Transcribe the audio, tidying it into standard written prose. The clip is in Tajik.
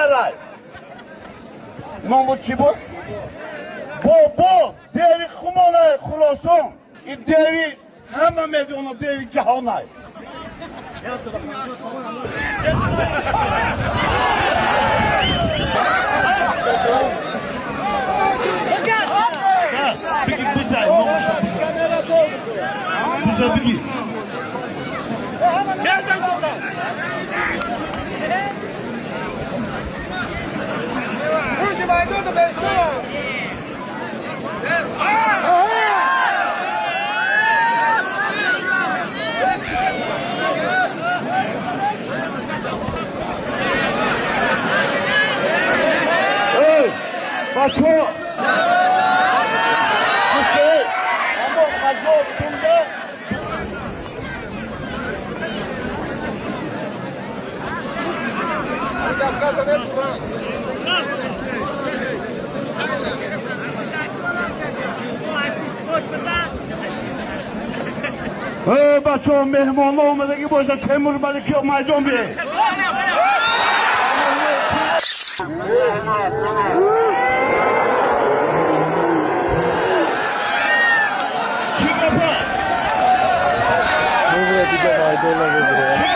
Дигар ному чӣ буд? Бобо деви хумонай Хуросон, и деви ҳама медонад, деви ҷаҳонай. Биги, бизай номуша, бизай, бизай, биги. Эй, бачо, амо 1000 сумда. Эй, бачо, меҳмонло омадагӣ бошад, Темур Малики майдон бие. Чӣ гапа? Дига майдон намебурад.